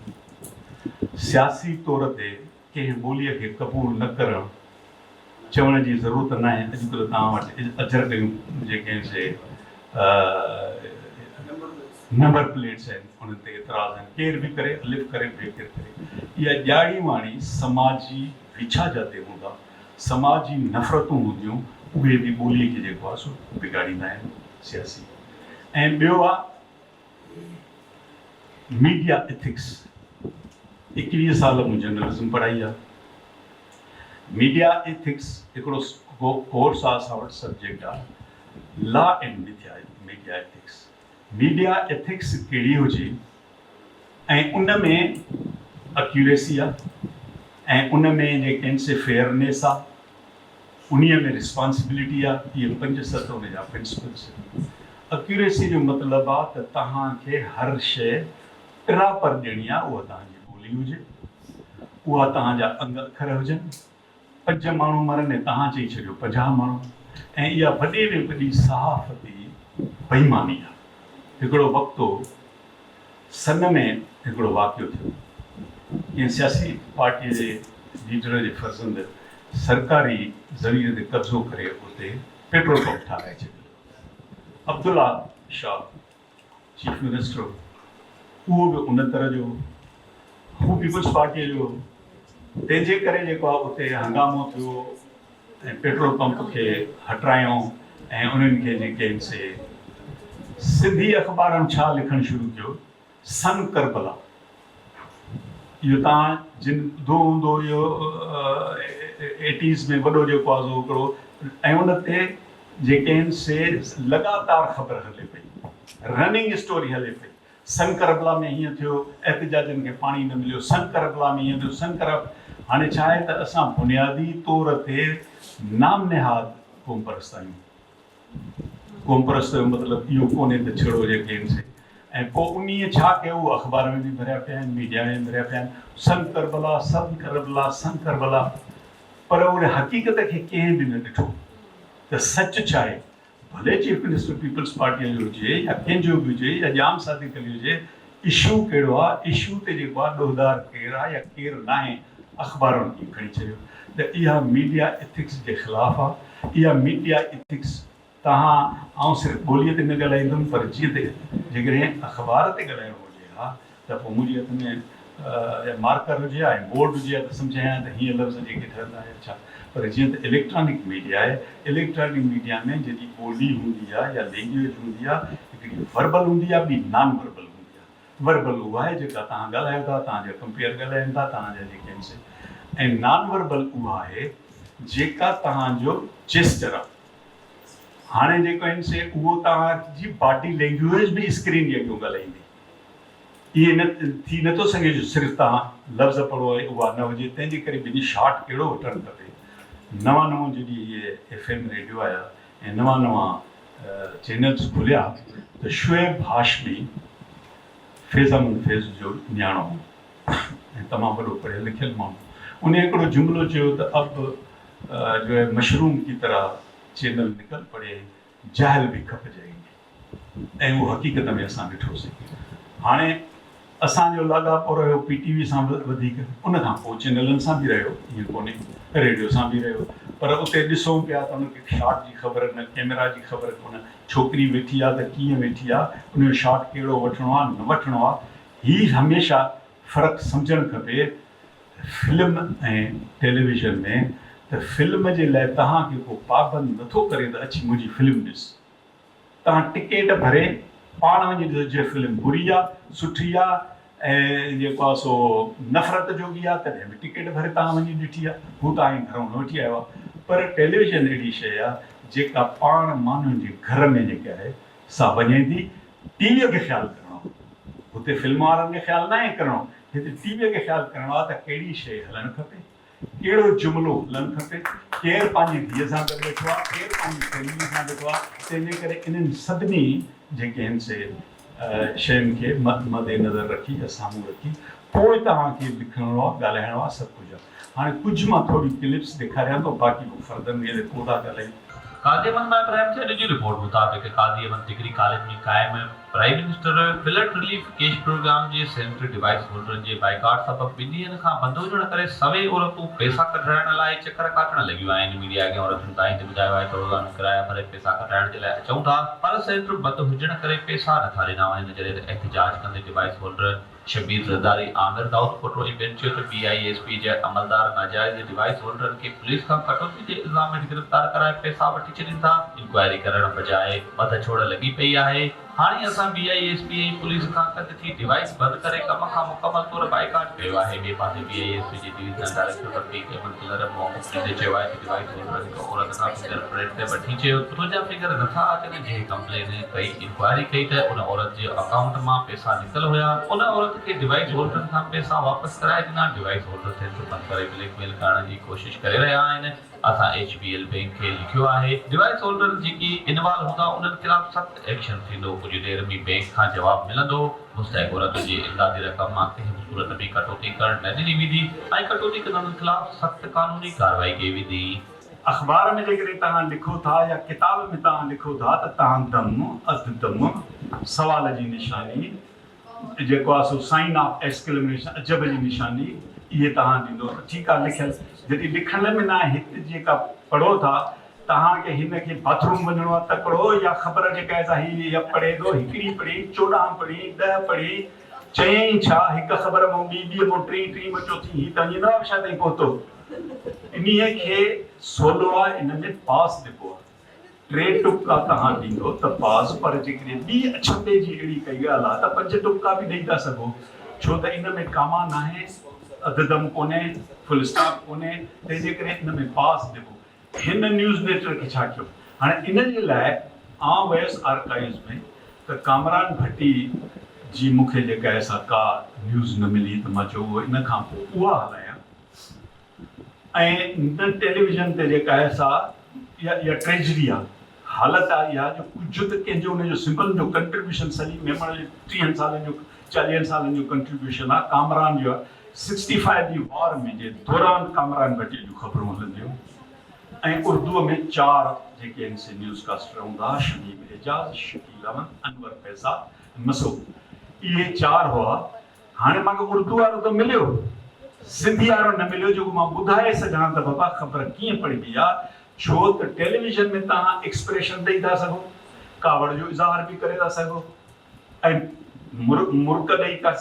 سياسي طور تي ڪنهن ٻوليء کي قبول نه ڪرڻ چوڻ جي ضرورت ناهي، اڄڪلهه توهان وٽ اجرڪ جون جيڪي آهن سي نمبر پليٽس آهن، انهن تي اعتراض آهن، ڪير به ڪري، الف ڪري، بي ڪير ڪري، اها ڄاڻي واڻي سماجي ويڇا جاتي هوندا، سماجي نفرتون هونديون، اهي به ٻوليء کي جيڪو آهي سو بگاڙيندا آهن. سياسي ۽ ٻيو آ ميڊيا ايٿڪس 21 سال مون جرنلزم پڙهائي آ ميڊيا ايٿڪس هڪڙو ڪورس آ اسان وٽ سبجيڪٽ آ law and media ethics media ethics ڪهڙي هجي ۽ ان ۾ اڪيوريسي آ ۽ ان ۾ جيڪي آهن سي فيئرنيس آ انهيء ۾ رسپانسبلٽي آ، اهي پنج ست ان جا پرنسپلس آهن. اڪيوريسي جو مطلب آ ته توهان کي هر شيء پراپر ڏيڻي آ، اها توهان جي ٻولي هجي، اها توهان جا انگ اکر هجن، پنج ماڻهو مرن ۽ توهان چئي ڇڏيو 50 ماڻهو ۽ اها وڏي ۾ وڏي صحافتي بيماني آ. هڪڙو وقت هو سن ۾ هڪڙو واقعو ٿيو. ڪنهن سياسي پارٽيء جي ليڊر جي فرزند سرڪاري زمين تي قبضو ڪري اتي پيٽرول پمپ ٺاهرائي ڇڏيو. عبدالله شاهه چيف منسٽر هو، اهو به ان طرح جو هو. هو پيپلز پارٽيء جو هو. تنهن جي ڪري جيڪو آهي اتي هنگامو ٿيو ۽ پيٽرول پمپ کي هٽرايائون ۽ انهن کي جيڪي آهن سي سنڌي اخبارن ڇا لکڻ شروع ڪيو سن ڪربلا اهو توهان جن ٻڌو هوندو اهو ايٽيز ۾ وڏو جيڪو آهي سو هڪڙو ۽ ان تي جيڪي آهن سي لڳاتار خبر هلي پئي رننگ اسٽوري هلي پئي سن ڪربلا ۾ هيئن ٿيو، احتجاجين کي پاڻي نه مليو، سن ڪربلا ۾ هيئن ٿيو، سن ڪرب هاڻي ڇا آهي ته اسان بنيادي طور تي نام نهاد قومپرست آهيون. قومپرست جو مطلب اهو ڪونهي ته ڇڙو جيڪي آهن سي ۽ پوء انهيء ڇا ڪيو اهو اخبار ۾ به ڀريا پيا آهن، ميڊيا ۾ به ڀريا پيا آهن، سن ڪربلا، سن ڪربلا، سن ڪربلا پر ان حقيقت کي ڪنهن به نه ڏٺو ته سچ ڇا آهي. ڀلي چيف منسٽر پيپلز پارٽيء جو هجي يا ڪنهن جو به هجي يا ڄام صادق علي هجي، اشو ڪهڙو آ، اشو تي جيڪو آ ڏوهدار ڪير آ يا ڪير ناهي، اخبارن ائين کڻي ڇڏيو ته اها ميڊيا ايٿڪس جي خلاف آ، اها ميڊيا ايٿڪس تهان آئون صرف ٻوليء تي نه ڳالهائيندم پر جيئن ته جيڪڏهن اخبار تي ڳالهائڻو هجي ها ته پوء منهنجي هٿ ۾ يا مارڪر هجي ها ۽ بورڊ هجي ها ته سمجهايان ها ته هيئن لفظ جيڪي ٺهندا يا ڇا پر جيئن ته اليڪٽرانڪ ميڊيا آهي اليڪٽرانڪ ميڊيا ۾ جيڪي ٻولي هوندي آهي يا لينگويج هوندي آهي هڪڙي وربل هوندي آهي ٻي نان وربل هوندي آهي وربل اها آهي جيڪا توهان ڳالهايو ٿا توهان جا ڪمپيئر ڳالهائين ٿا توهان جا جيڪي آهن سي ۽ نان وربل اها آهي جيڪا توهان جو جيسچر آهي هاڻي جيڪو آهن سي اهو توهان جي باڊي لينگويج به اسڪرين جي اڳيون ڳالهائيندي ائين نه ٿي نه ٿو سگهي جو صرف توهان لفظ پڙهو ۽ اها نه هجي تنهن جي ڪري ٻنهي شارٽ ڪهڙو وٺڻ کپي نوان نوان جڏهن اهي ايف ايم ريڊيو آيا ۽ نوان نوان چينلز کليا ته شعيب هاشمي فيض احمد فيض جو نياڻو هو ۽ تمام وڏو پڙهيل لکيل ماڻهو ان هڪڙو جملو چيو ته اب جو هي مشروم ڪي طرح چينل نڪل پڙي جاهل به کپ جائينگي. ۽ اهو حقيقت ۾ اسان ڏٺوسين. هاڻي اسان جو لاڳاپو رهيو پي ٽي وي سان به وڌيڪ، ان کان پوء چينلن سان به رهيو، ائين ڪونهي، ريڊيو سان به رهيو، پر اتي ڏسون پيا ته ان کي شاٽ جي خبر نه، ڪئميرا جي خبر ڪونه، ڇوڪري ويٺي آ ته ڪيئن ويٺي آ، ان جو شاٽ ڪهڙو وٺڻو آ، نه وٺڻو آ، هي هميشه فرق سمجهڻ کپي فلم ۽ ٽيليويزن ۾ ته فلم جي لاء توهان کي ڪو پابند نٿو ڪري ته اچي منهنجي فلم ڏس. توهان ٽڪيٽ ڀري پاڻ وڃي ڏسو جي فلم بري آ سٺي آ ۽ جيڪو آ سو نفرت جوڳي آ تڏهن به ٽڪيٽ ڀري توهان وڃي ڏٺي آ هو توهان کي گهرئون نه وٺي آيو آ پر ٽيليويزن اهڙي شيء آ جيڪا پاڻ ماڻهن جي گهر ۾ جيڪا آهي سا وڃي ٿي ٽي وي کي خيال ڪرڻو آ هتي فلم وارن کي خيال ناهي ڪرڻو هتي ٽي وي کي خيال ڪرڻو آ ته ڪهڙي شيء هلڻ کپي ڪهڙو جملو هلڻ کپي، ڪير پنهنجي ڌيء سان گڏ ويٺو آهي، ڪير پنهنجي فيملي سان ويٺو آهي، تنهن جي ڪري انهن سڀني جيڪي آهن سي شين کي مد نظر رکي يا سامهون رکي پوء توهان کي لکڻو آهي، ڳالهائڻو آهي، سڀ ڪجهه آهي. هاڻي ڪجهه مان ٿوريون ڪلپس ڏيکاريان ٿو، باقي پوء فردن کي پوء ٿا ڳالهايون. قاضي احمد مان ابراهيم چانڊيو جي رپورٽ مطابق قاضي احمد ڊگري ڪاليج ۾ قائم prime minister flood relief cash programme جي سينٽر ڊوائيس هولڊرن جي بائيڪاٽ سبب ٻن ڏينهن کان بند هجڻ ڪري سوين عورتون پئسا ڪڍرائڻ لاء چڪر ڪاٽڻ لڳيون آهن. ميڊيا اڳيان عورتن دانهيندي ٻڌايو آهي ته روزانو ڪرايا ڀري پئسا ڪڍرائڻ جي لاء اچون ٿا پر سينٽر بند هجڻ ڪري پئسا نٿا ڏنا وڃن جڏهن ته احتجاج ڪندي ڊوائيس هولڊر شبير زرداري، عامر دائود پوٽو ۽ ٻين چيو ته بي I S P جا عملدار ناجائز ڊوائيس هولڊرن کي پوليس کان ڪٽوتي جي الزام هيٺ گرفتار ڪرائي پئسا وٺي ڇڏين ٿا، انڪوائري ڪرڻ بجاء ٻڌ ڇوڙ لڳي پئي آهي، هاڻي اسان بي I S P ۽ police کان ڪنڌ ٿي ڊوائيس بند ڪري ڪم کان مڪمل طور بائيڪاٽ ڪيو آهي، ٻئي پاسي بي I S P جي divisional director Rafiq Ahmed colour موقف ڏيندي چيو آهي ته ڊوائيس هولڊر هڪ عورت کان فنگر پرنٽ وٺي چيو ته تنهنجا فنگر نٿا اچن جنهن ڪمپلين ڪئي انڪوائري ڪئي ته ان عورت جي اڪائونٽ مان پئسا نڪتل هيا، ان عورت کي ڊوائيس هولڊرن کان پئسا واپس ڪرائي ڏنا، ڊوائيس هولڊر سينٽر بند ڪري بليڪ ميل ڪرڻ جي ڪوشش ڪري رهيا آهن، اسان ايڇ بي ايل بئنڪ کي لکيو آهي، ڊوائيس هولڊر جيڪي انوالو هوندا انهن خلاف سخت ايڪشن ٿيندو، ڪجهه دير ۾ بئنڪ کان جواب ملندو، مستحق عورتن جي امدادي رقم مان ڪنهن به صورت ۾ ڪٽوتي ڪرڻ نه ڏني ويندي ۽ ڪٽوتي ڪندڙن خلاف سخت قانوني ڪارروائي ڪئي ويندي. اخبار ۾ جيڪڏهن توهان لکو ٿا يا ڪتاب ۾ توهان لکو ٿا ته توهان دم، اڌ دم، سوال جي نشاني، جيڪو آهي سو سائن آف ايڪسڪليميشن، عجب جي نشاني، اهي توهان ڏيندو ته ٺيڪ آهي لکيل جڏهن لکڻ ۾ ناهي هت جيڪا پڙهو ٿا توهان کي هن کي باٿ روم وڃڻو آهي تڪڙو يا خبر جيڪا آهي سا هي يا پڙهي ٿو هڪڙي پڙهي 14 پڙهي 10 پڙهي چيائين ڇا هڪ خبر مون ٻي ٻي مون ٽين ٽين مون چوٿين هي ته وڃي نوابشاهه تائين پهتو. انهيء کي سولو آ ان ۾ پاس ڏبو آ. ٽي ٽپڪا توهان ڏيندو ته پاس پر جيڪڏهن ٻي اڇنبي جي اهڙي ڪئي ڳالهه آ ته پنج ٽپڪا به ڏئي ٿا سگهو ڇو ته ان ۾ ڪاما ناهي، اڌ دم ڪونهي، فل اسٽاپ ڪونهي تنهن جي ڪري ان ۾ پاس ڏبو. هن نيوز ليٽر کي ڇا ڪيو؟ هاڻي ان جي لاء آئون ويس آرڪائيوز ۾ ته ڪامران ڀٽي جي مون کي جيڪا آهي سا ڪا نيوز نه ملي ته مان چيو اهو ان کان پوء اها هلايان. ۽ نه ٽيليويزن تي جيڪا آهي سا اها اها ٽريجڊي آهي حالت آهي اها جو ڪجهه ته ڪنهن جو ان جو سمپل جو ڪنٽريبيوشن سليم ميمڻ جو ٽيهن سالن جو چاليهن سالن جو ڪنٽريبيوشن آهي ڪامران جو آهي سڪسٽي فائيو جي وار ۾ جي دوران ڪامران ڀٽي جون خبرون هلنديون ۽ اردوء ۾ چار جيڪي آهن سي نيوز ڪاسٽر هوندا هئا شميم اعجاز شڪيل احمد انور فيضا ۽ مسعود اهي چار هئا هاڻي مان کي اردو وارو ته مليو، سنڌي وارو نه مليو جيڪو مان ٻڌائي سگهان ته بابا خبر ڪيئن پڙهبي آ، ڇو ته ٽيليويزن ۾ توهان ايڪسپريشن ڏئي ٿا سگهو، ڪاوڙ جو اظهار به ڪري ٿا سگهو ۽ مرڪ ڏئي ٿا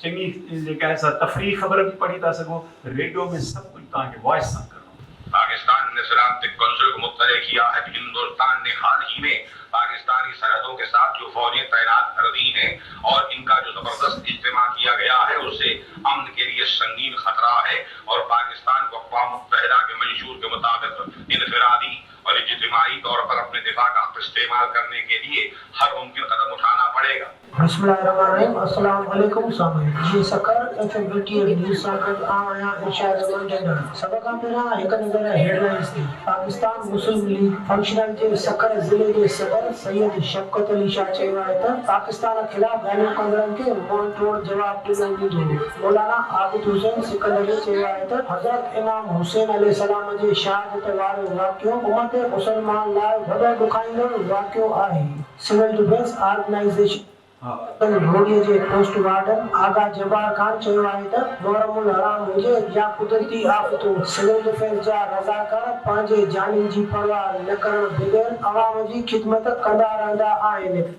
چڱي جيڪا آهي سا تفريحي خبر به پڙهي ٿا سگهو، ريڊيو ۾ سڀ ڪجهه توهان کي وائس سان ڪرڻو پوندو. پاڪستان ني سلامتي ڪونسل ڪو مطلع ڪيا هي ڪه هندوستان ني حال هي مين پاڪستاني سرحدون ڪي ساٿ جو فوجين تعينات ڪر the هين اور انڪا جو زبردست اجتماع ڪيا گيا هي اس سي امن ڪي ليي سنگين خطرا هي اور پاڪستان ڪو اقوام متحده ڪي منشور ڪي مطابق انفرادي اور اجتماعي طور پر اپني دفاع ڪا حق استعمال ڪرني ڪي ليي هر ممڪن قدم اٺانا پڙيگا. بسم الله الرحمٰن الرحيم السلام عليڪم سامعين جي Sukkur F M B T F news سان گڏ آئون آهيان ارشاد احمد ڍنڍڻ سڀ کان پهريان هڪ نظر هيڊ لائنز تي پاڪستان مسلم ليگ فنڪشنل جي سکر ضلعي جي صدر سيد شفقت علي شاهه چيو آهي ته پاڪستان خلاف ڳالهيون ڪندڙن کي منهن ٽوڙ جواب ڏنو ويندو مولانا عابد حسين سڪندري چيو آهي ته حضرت امام حسين عليه السلام جي شهادت وارو واقعو امت مسلمان لاء وڏو ڏکائيندڙ واقعو آهي. سول ڊفينس آرگنائيزيشن روهڙي جي پوسٽ وارڊن آغا جبار خان چيو آهي ته محرم الحرام هجي يا قدرتي آفتون سول ڊفينس جا رضاڪار پنهنجي جانين جي پرواهه نه ڪرڻ بغير عوام جي خدمت ڪندا رهندا آهن.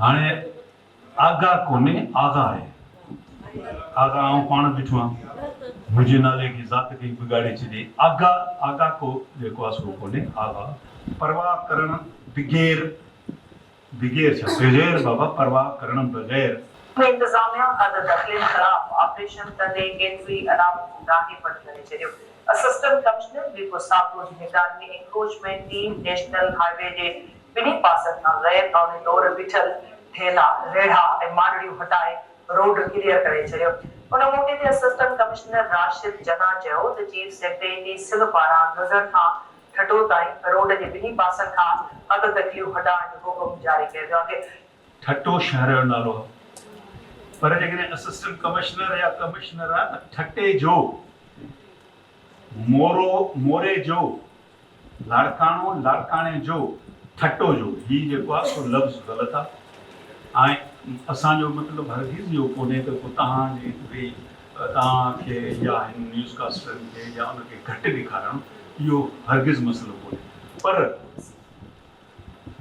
هاڻي آغا ڪونهي آغا آهي. آغا آئون پاڻ بيٺو آهيان. منهنجي نالي کي ذات کي ئي بگاڙي ڇڏيائين. آغا آغا ڪو جيڪو آهي سو ڪونهي آغا. پرواهه ڪرڻ بغير بغير ڇا بغير بابا پرواهه ڪرڻ بغير. ۾ انتظاميا حد دخلين خلاف آپريشن ڪندي ڪيتريون ئي علامتون ڊاهي پٽ ڪري ڇڏيو. اسسٽنٽ ڪمشنر ميرپور ساڪرو جي نگراني ۾ encroachment team national highway جي ٻنهي پاسن کان غير قانوني طور بيٺل ٿيلها، ريڙها ۽ مانڊڙيون هٽائي روڊ ڪليئر ڪري ڇڏيو. ان موقعي تي اسسٽنٽ ڪمشنر راشد چنا چيو ته چيف سيڪريٽري سنڌ پاران گهگهر کان ٺٽو تائين روڊ جي ٻنهي پاسن کان حد دخليون هٽائڻ جو حڪم جاري ڪيو ويو آهي. ٺٽو شهر جو نالو آهي پر جيڪڏهن اسسٽنٽ ڪمشنر يا ڪمشنر آهي ته ٺٽي جو، مورو موري جو، لاڙڪاڻو، لاڙڪاڻي جو، ٺٽو جو، هي جيڪو آهي سو لفظ غلط آهي ۽ اسان جو مطلب هرگز اهو ڪونهي ته ڪو توهان جي ويهي توهان کي يا هن نيوز ڪاسٽرن کي يا ان کي گهٽ ڏيکارڻ اهو هرگز مسئلو ڪونهي پر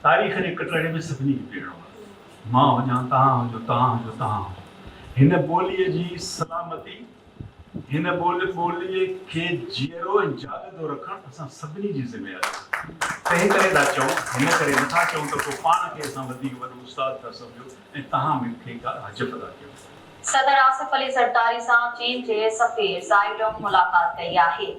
تاريخ جي ڪٽهڙي ۾ سڀني کي بيهڻو آهي مان هجان توهان هجو توهان هجو توهان هجو هن ٻوليء جي سلامتي هن ٻول ٻوليء کي جيئرو ۽ جاڳندو رکڻ اسان سڀني جي ذميواري آهي. تنهن ڪري ٿا چئون، هن ڪري نه ٿا چئون ته ڪو پاڻ کي اسان وڌيڪ وڏو استاد ٿا سمجهون ۽ توهان ۾ کي ڪا حجف ٿا ڪيون. صدر آصف علي زرداري سان چين جي سفير زائي ڊونگ ملاقات ڪئي آهي.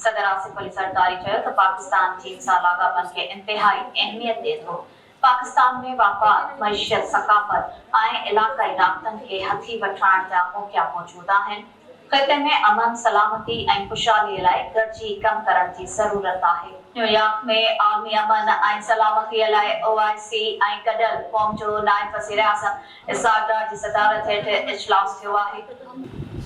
صدر آصف علي زرداري چيو ته پاڪستان چين سان لاڳاپن کي انتهائي اهميت ڏئي ٿو، پاڪستان ۾ واپار، معيشت، ثقافت ۽ علائقائي رابطن کي هٿي وٺرائڻ جا موقعا موجود آهن، خطي ۾ امن، سلامتي ۽ خوشحالي لاء گڏجي ڪم ڪرڻ جي ضرورت آهي. نيويارڪ ۾ عالمي امن ۽ سلامتي لاء او آء سي ۽ گڏيل قوم جو نائب وزيراعظم اسحاق ڊار جي صدارت هيٺ اجلاس ٿيو آهي.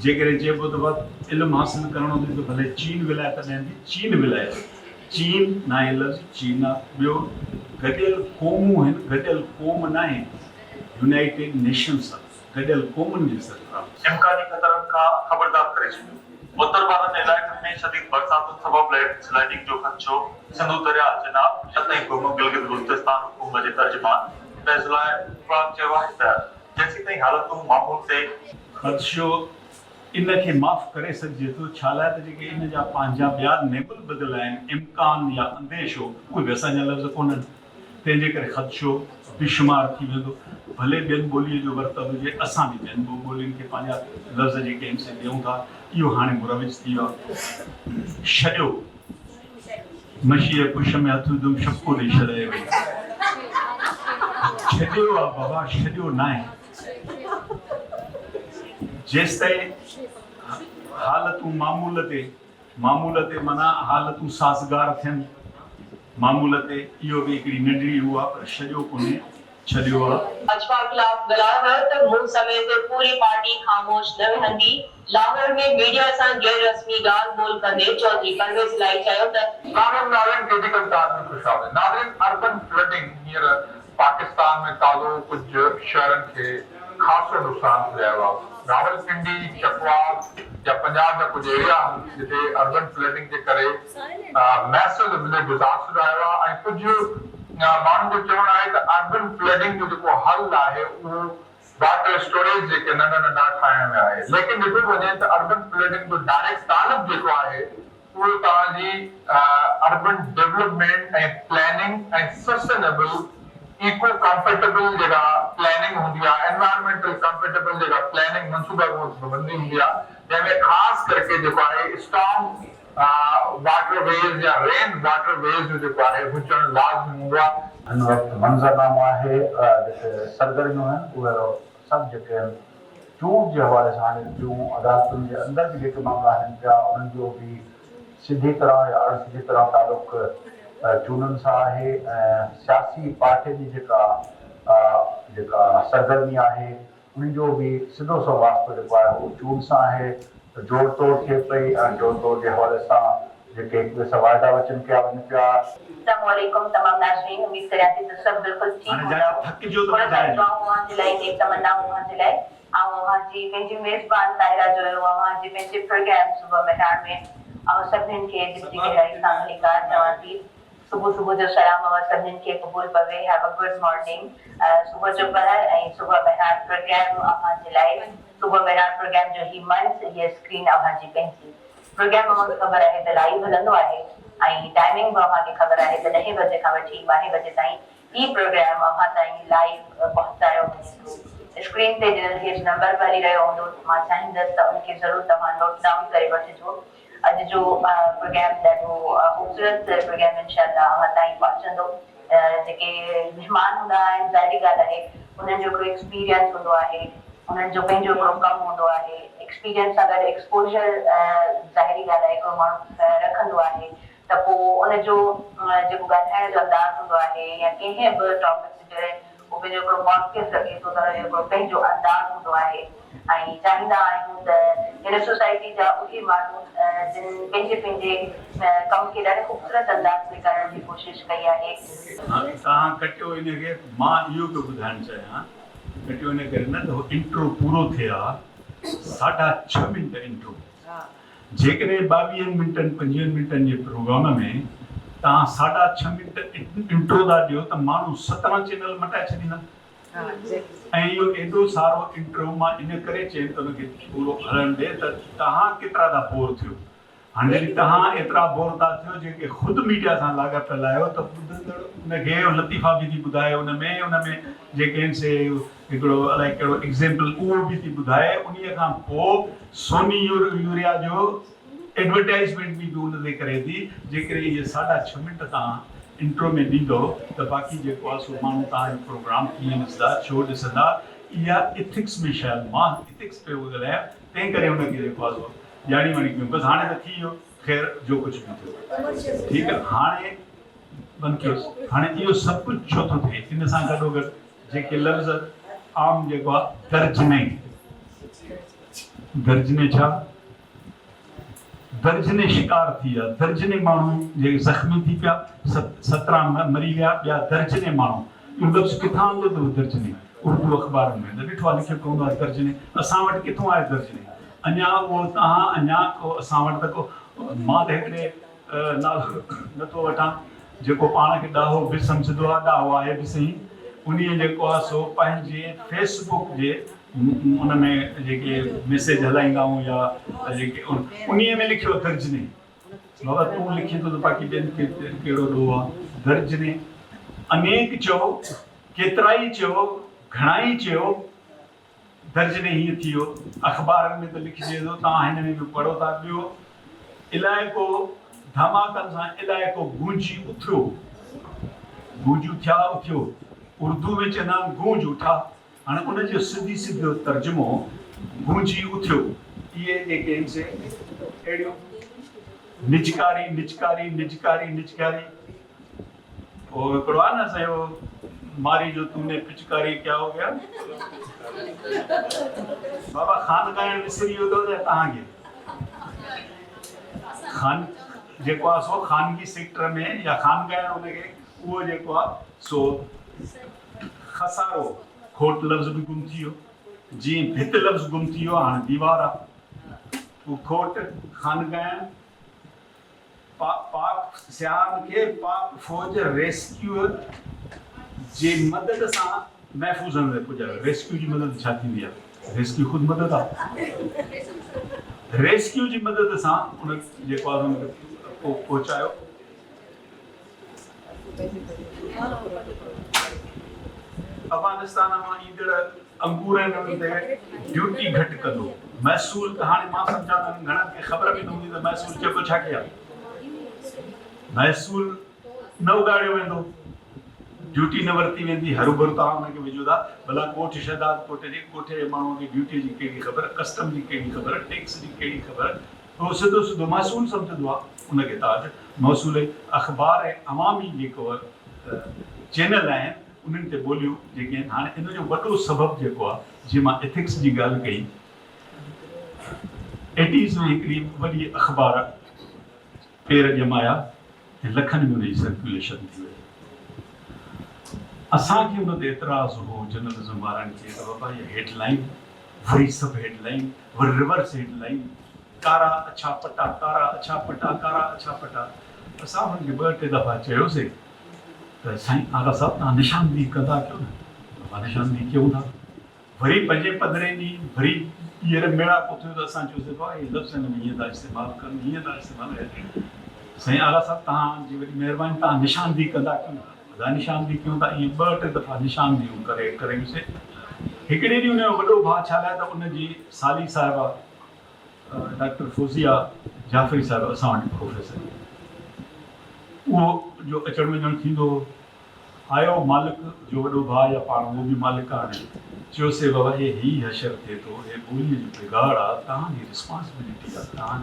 جيڪڏهن چئبو ته بس علم حاصل ڪرڻو اٿئي ته ڀلي چين ولايت تڏهن به چين ولايت چين ناهي لفظ چين آ ٻيو گڏيل قومون هن گڏيل قوم ناهي يونائيٽيڊ نيشنس آ گڏيل قومن جي سربراهه. امڪاني خطرن کان خبردار ڪري ڇڏيو. اتر وارن علائقن ۾ شديد برساتن سبب لينڊ سلائيڊنگ جو خدشو، سنڌو درياء، چناب، لت ۽ گم، گلگت بلتستان حڪومت جي ترجمان فيض الله افراق چيو آهي ته جيسيتائين حالتون معمول تي. خدشو ان کي معاف ڪري سگهجي ٿو، ڇالاء ته جيڪي ان جا پنهنجا ٻيا نعم البدل آهن، امڪان يا انديشو، اهي به اسان جا لفظ ڪونهن، تنهن جي ڪري خدشو بي شمار ٿي ويندو. ڀلي ٻين ٻوليء جو ورتل هجي، اسان به ٻين ٻولين کي پنهنجا لفظ جيڪي آهن سي ڏيون ٿا، اهو هاڻي مروج ٿي ويو آهي. ڇڏيو. مشيء پش ۾ هٿ وڌم، شپڪو ڏئي ڇڏائي وئي. ڇڏيو آ بابا، ڇڏيو ناهي. جيستائين حالتون معمول تي، معمول تي معنيٰ حالتون سازگار ٿين، معمول تي، اهو به هڪڙي ننڍڙي هو آ پر ڇڏيو ڪونهي، ڇڏيو آ. اجوا خلاف ڳالهايو ويو ته مون سميت پوري پارٽي خاموش نه ويهندي، لاهور ۾ ميڊيا سان غير رسمي ڳالهه ٻولهه ڪندي چوڌري پرويز الاهي چيو ته. ناظرين ناظرين ڪي جي ڪلچار ۾ خوش آمديد ناظرين اربن فلڊنگ هينئر پاڪستان ۾ تازو ڪجهه شهرن کي خاصو نقصان پڄايو آهي. راولپنڊي، چڪوال يا پنجاب جا ڪجهه ايريا آهن جتي اربن فلڊنگ جي ڪري ميسو ڊزاسٽر آيو آهي ۽ ڪجهه ماڻهن جو چوڻ آهي ته اربن فلڊنگ جو جيڪو حل آهي اهو واٽر اسٽوريج جيڪي ننڍا ننڍا ٺاهڻ ۾ آهي ليڪن ڏٺو وڃي ته اربن فلڊنگ جو ڊائريڪٽ تعلق جيڪو آهي اهو توهان جي اربن ڊولپمينٽ ۽ پلاننگ ۽ سسٽينيبل ايڪو ڪمپيٽيبل جيڪا پلاننگ هوندي آهي انوائرمينٽل ڪمپيٽيبل جيڪا پلاننگ منصوبا بندي هوندي آهي جنهن ۾ خاص ڪرڪي جيڪو آهي اسٽارم واٽر ويز يا رين واٽر ويز جو جيڪو آهي هجڻ لازمي هوندو آهي. هن وقت منظرنامو آهي جيڪي سرگرميون آهن اهي سڀ جيڪي آهن چونڊ جي حوالي سان هلن پيون، عدالتن جي اندر به جيڪي معاملا هلن پيا انهن جو به سڌي طرح يا اڻ سڌي طرح تعلق چونڊن سان آهي ۽ سياسي پارٽين جي جيڪا جيڪا سرگرمي آهي انهن جو به سڌو سنئون واسطو جيڪو آهي اهو چونڊ سان آهي ته جوڙ توڙ ٿئي پئي ۽ جوڙ توڙ جي حوالي سان جيڪي هڪ ٻئي سان واعدا وچن ڪيا وڃن پيا. السلام عليڪم تمام ناظرين اميد ڪريان ٿي ته سڀ بلڪل ٺيڪ هاڻي هوندؤ جاچ ٿڪجو ته ٿورا ساريون ٻڌائجو. دعائون اوهان جي لاء نيڪ تمنائون اوهان جي لاء آئون اوهان جي پنهنجي ميزبان طاهره جويو اوهان جي پنهنجي پروگرام صبح مهراڻ ۾ اوهان سڀنين کي دل جي گهرائي سان ڀليڪار چوان ٿي. صبح صبح جو سلام اوهان سڀنين کي قبول پوي Have a good morning صبح جو پهر ۽ صبح مهراڻ پروگرام اوهان جي لاء صبح مهراڻ پروگرام جو هي منچ هيء اسڪرين اوهان جي پنهنجي پروگرام اوهان کي خبر آهي ته لائيو هلندو آهي ۽ ٽائمنگ به اوهان کي خبر آهي ته ڏهين بجي کان وٺي ٻارهين بجي تائين هي پروگرام اوهان تائين لائيو پهچايو وڃي ٿو اسڪرين تي ڏنل هيٺ نمبر به هلي رهيو هوندو مان چاهيندس ته ان کي ضرور توهان نوٽ ڊائون ڪري وٺجو. اڄ جو پروگرام ڏاڍو خوبصورت پروگرام انشاء الله اوهان تائين پهچندو جيڪي مهمان هوندا آهن ظاهري ڳالهه آهي انهن جو هڪڙو ايڪسپيرينس هوندو آهي انهن جو پنهنجو هڪڙو ڪم هوندو آهي ايڪسپيرينس سان گڏ ايڪسپوجر ظاهري ڳالهه آهي هڪڙو ماڻهو رکندو آهي ته پوء ان جو جيڪو ڳالهائڻ جو انداز هوندو آهي يا ڪنهن به ٽاپڪ تي جڏهن هو پنهنجو هڪڙو موقف رکي ٿو ته ان جو هڪڙو پنهنجو انداز هوندو آهي ۽ چاهيندا آهيون ته هن سوسائٽي جا اهي ماڻهو جن پنهنجي پنهنجي ڪم کي ڏاڍي خوبصورت انداز ۾ ڪرڻ جي ڪوشش ڪئي آهي. توهان ڪٽيو ان کي مان اهو پيو ٻڌائڻ چاهيان ڪٽيو ان ڪري نه ته هو انٽرو پورو ٿئي ها ساڍا ڇهه منٽ انٽرو جيڪڏهن ٻاويهن منٽن پنجويهن منٽن جي پروگرام ۾ توهان ساڍا ڇهه منٽ انٽرو ٿا ڏيو ته ماڻهو 17 چينل مٽائي ڇڏيندا ۽ اهو ايڏو سارو انٽرو مان ان ڪري چيم ته ان کي پورو هلڻ ڏي ته توهان ڪيترا ٿا بور ٿيو. هاڻي جڏهن توهان ايترا بور ٿا ٿيو جيڪي خود ميڊيا سان لاڳاپيل آهيو ته ٻڌندڙ ان کي لطيفا به ٿي ٻڌائي ان ۾ ان ۾ جيڪي آهن سي هڪڙو الائي ڪهڙو ايگزيمپل اهو به ٿي ٻڌائي انهيء کان پوء سوني يوريا جو ايڊورٽائيزمينٽ به ان تي ڪري ٿي جيڪڏهن اهي ساڍا ڇهه منٽ توهان انٽرو ۾ ڏيندو ته باقي جيڪو آهي سو ماڻهو توهان جو پروگرام ڪيئن ڏسندا ڇو ڏسندا اها ايٿڪس ۾ شايد مان ايٿڪس پيو ڳالهايان تنهن ڪري ان کي جيڪو آهي سو ڄاڻي واڻي ڪيون بس هاڻي ته ٿي ويو خير جو ڪجهه به ٿيو ٺيڪ آهي هاڻي بند ڪيوس هاڻي اهو سڀ ڪجهه ڇو ٿو ٿئي ان سان گڏوگڏ جيڪي لفظ عام جيڪو آهي درجني درجني ڇا درجني شڪار ٿي ويا درجني ماڻهو جيڪي زخمي ٿي پيا 17 مري ويا ٻيا درجني ماڻهو اهو لفظ ڪٿان آندو اٿو درجني اردو اخبارن ۾ ته ڏٺو آهي لکيو پيو هوندو آهي درجني اسان وٽ ڪٿون آيو درجني اڃا اهو تهان اڃا ڪو اسان وٽ ته ڪو مان ته هڪڙي نالو نٿو وٺان جيڪو پاڻ کي ڏاهو به سمجهندو آهي ڏاهو آهي به سهي انهيء جيڪو آهي سو پنهنجي فيس بڪ جي ان ۾ جيڪي ميسيج هلائيندا آهيون يا جيڪي انهيء ۾ لکيو درجني بابا تون لکين ٿو ته باقي ٻين کي ڪهڙو ڏوهه آهي درجني انيڪ چئو ڪيترائي چئو گهڻائي چئو درجني هيئن ٿي ويو اخبارن ۾ ته لکجي ٿو توهان هن ۾ به پڙهو ٿا ٻيو علائقو ڌماڪن سان علائقو گونجي اٿيو گونج اٿيا اٿيو اردو ۾ چوندا آهن گونج اٺا هاڻي ان جو سڌي سڌو ترجمو گونجي اٿيو اهي جيڪي آهن سي اهڙيون نجڪاري نجڪاري نجڪاري نجڪاري اهو هڪڙو آهي نه اسان جو ماري جو تون ني پچڪاري ڪيا هو گيا بابا خان ڳائڻ وسري ويو اٿو يا توهان کي خان جيڪو آهي سو خانگي سيڪٽر ۾ يا خان ڳائڻ ان کي اهو جيڪو آهي سو خسارو کوٽ لفظ به گم ٿي ويو جيئن ڀت لفظ گم ٿي ويو هاڻي ديوار آهي اهو کوٽ خان ڳائڻ پاڪ سياحن کي پاڪ فوج ريسڪيو جي مدد سان محفوظ هنڌ تي پڄايو. ريسڪيو جي مدد ڇا ٿيندي آهي؟ ريسڪيو خود مدد آهي. ريسڪيو جي مدد سان ان جيڪو آهي ان کي پهچايو. افغانستان مان ايندڙ انگورن تي ڊيوٽي گهٽ ڪندو. محصول ته هاڻي مان سمجهان ٿو گهڻن کي خبر به نه هوندي ته محصول چئبو ڇا کي آهي. محصول نه اڳاڙيو ويندو، ڊيوٽي نه ورتي ويندي، هروڀرو توهان ان کي وجهو ٿا، ڀلا ڳوٺ شهداد ڪوٽ جي ڳوٺ جي ماڻهوء کي ڊيوٽيء جي ڪهڙي خبر، ڪسٽم جي ڪهڙي خبر، ٽيڪس جي ڪهڙي خبر، هو سڌو سڌو محصول سمجهندو آهي، ان کي تاج محصول ۽ اخبار ۽ عوامي جيڪو چينل آهن انهن تي ٻوليون جيڪي آهن، هاڻي ان جو وڏو سبب جيڪو آهي، جيئن مان ايٿڪس جي ڳالهه ڪئي، ايٽيز ۾ هڪڙي وڏي اخبار پير ڄمايا ۽ لکن ۾ ان جي سرڪيوليشن ٿي وئي. اسان کي ان تي اعتراض هو جرنلزم وارن کي ته بابا اها هيڊ لائين وري سب هيڊ لائين وري ريورس هيڊ لائين ڪارا اڇا پٽا ڪارا اڇا پٽا ڪارا اڇا پٽا اسان انهن کي ٻه ٽي دفعا چيوسي ته سائين آغا صاحب توهان نشاندهي ڪندا ڪيو نه بابا نشاندهي ڪيون ٿا. وري پنجين پندرهين ڏينهن وري ٻيهر ميڙاڪو ٿيو ته اسان چيوسين ڀاء اهي لفظ هن ۾ هيئن ٿا استعمال ڪن هيئن ٿا استعمال ڪن سائين آغا صاحب توهان جي وڏي مهرباني توهان نشاندهي ڪندا ڪيو ادا نشاندهي ڪيون ٿا ائين ٻه ٽي دفعا نشاندهيون ڪري ڪرايونسين هڪڙي ڏينهن ان جو وڏو ڀاء ڇا لاء ته ان جي سالي صاحبه ڊاڪٽر فوزيه جعفري صاحبه اسان وٽ پروفيسر اهو جو اچڻ وڃڻ ٿيندو هو آيو مالڪ جو وڏو ڀاء يا پاڻ اهو به مالڪ آ هاڻي. چيوسي بابا هي هي حشر ٿئي ٿو هي ٻوليء جو بگاڙ آ توهان جي رسپانسبلٽي آ توهان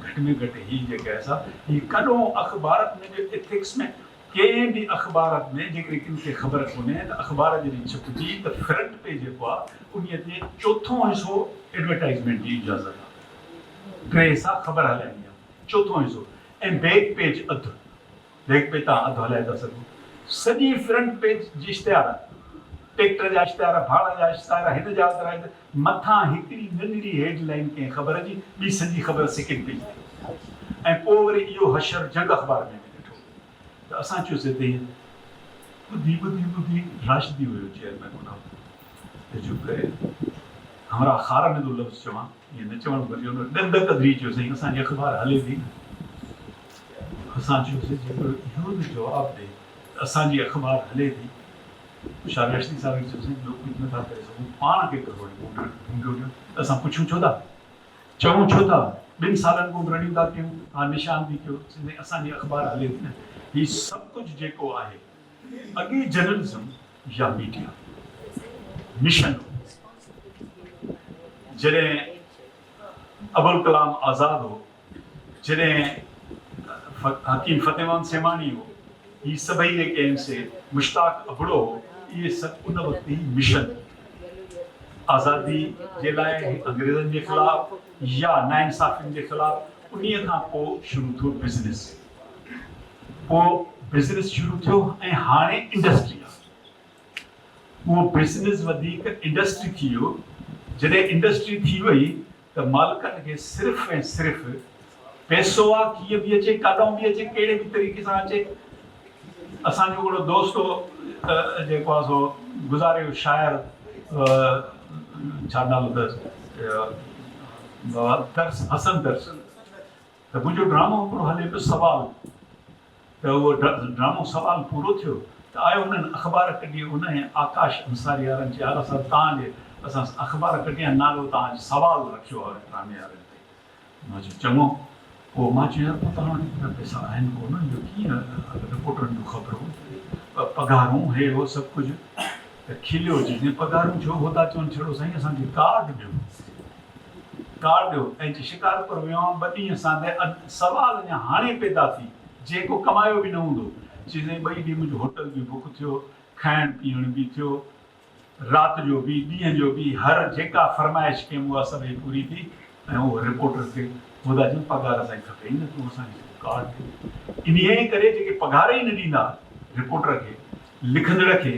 گهٽ ۾ گهٽ هي جيڪا آهي سا هي ڪڏهن اخبارت ۾ جو ايٿڪس ۾ ڪنهن به اخبارت ۾ جيڪڏهن ڪن کي خبر ڪونهي ته اخبار جڏهن ڇپجي ته فرنٽ پيج جيڪو آ انهيء تي چوٿون حصو ايڊورٽائيزمينٽ جي اجازت آ ٽي حصا خبر هلائڻي آ چوٿون حصو ۽ بيڪ پيج اڌ بيڪ پيج تان اڌ هلائي ٿا سگهو. سڄي فرنٽ پيج جي اشتهار، ٽيڪٽر جا اشتهار، ڀاڙ جا اشتهار، هن جا ادرا هن مٿان هڪڙي ننڍڙي هيڊ لائين ڪنهن خبر جي، ٻي سڄي خبر سيڪنڊ پيج تي. ۽ پوء وري اهو حشر جنگ اخبار ۾ به ڏٺو ته اسان چيوسين ته هيئن ٻڌي ٻڌي ٻڌي راشدي هيو چيئرمين ان وقت ته چپ ڪري همراهه خار ۾ ٿو لفظ چوان ائين نه چوڻ گهرجي هن ڏند ڪڍي چيو سائين اسان جي اخبار هلي ٿي نه. اسان چيوسين جيڪو اهو به جواب ڏئي ته اسان جي اخبار هلي ٿي. شاهه راشدي صاحب کي چيوسين ٻيو ڪجهه نه ٿا ڪري سگهون پاڻ کي ڪروڙي ڀونڊيو ڏيو ته اسان پڇون ڇو ٿا؟ چئون ڇو ٿا؟ ٻن سالن کان رڙيون ٿا ڪيون توهان نشاندهي ڪيو سائين اسان جي اخبار هلي ٿي نه. هي سڀ ڪجهه جيڪو آهي اڳي جرنلزم يا ميڊيا مشن هو جڏهن ابوالڪلام آزاد هو جڏهن حڪيم فتح محمد سيوهاڻي هو، هي سڀئي جيڪي آهن سي مشتاق ابڙو هو، اهي سڀ ان وقت هي مشن آزادي جي لاء انگريزن جي خلاف يا ناانصافين جي خلاف انهيء کان پوء شروع ٿيو بزنس پوء بزنس شروع ٿيو ۽ هاڻي انڊسٽري آهي. اهو بزنس وڌيڪ انڊسٽري ٿي ويو، جڏهن انڊسٽري ٿي وئي ته مالڪن کي صرف ۽ صرف پئسو آ ڪيئن به اچي ڪاڏانهن به اچي ڪهڙي به طريقي سان اچي. اسان جو هڪڙو دوست هو جيڪو آ سو گذاري ويو شاعر ڇا نالو اٿس درس حسن درس ته منهنجو ڊرامو هڪڙو هلي پيو سوال ته اهو ڊرامو سوال پورو ٿيو ته آيو انهن اخبار ڪڍي ان ۽ آڪاش انصاري وارن چيو آغا صاحب توهان جي اسان اخبار ڪڍي آهي نالو توهان جو سوال رکيو آهي ڊرامي وارن تي مان چيو چڱو پوء مان چيو يار پوء توهان وٽ ايترا پئسا آهن ڪونه جو ڪيئن رپورٽرن جون خبرون پگهارون هي هو سڀ ڪجهه ته کليو چي سائين پگهارون ڇو هو ٿا چون ڇڙو سائين اسان کي ڪارڊ ڏيو ڪارڊ ڏيو ۽ چي شڪارپور ويو آهيان ٻه ڏينهن سانده سوال اڃا هاڻي پيدا ٿي جنهن ڪو ڪمايو به نه هوندو. چي سائين ٻئي ڏينهن منهنجو هوٽل به بڪ ٿيو، کائڻ پيئڻ به ٿيو، رات جو به ڏينهن جو به هر جيڪا فرمائش ڪيم اها سڀئي پوري ٿي ۽ اهو رپورٽر کي هودا چيم پگهار اسان کي کپي ئي نه تون اسان کي صرف ڪارڊ ڏي. انهيء ڪري جيڪي پگهار ئي نه ڏيندا رپورٽر کي، لکندڙ کي،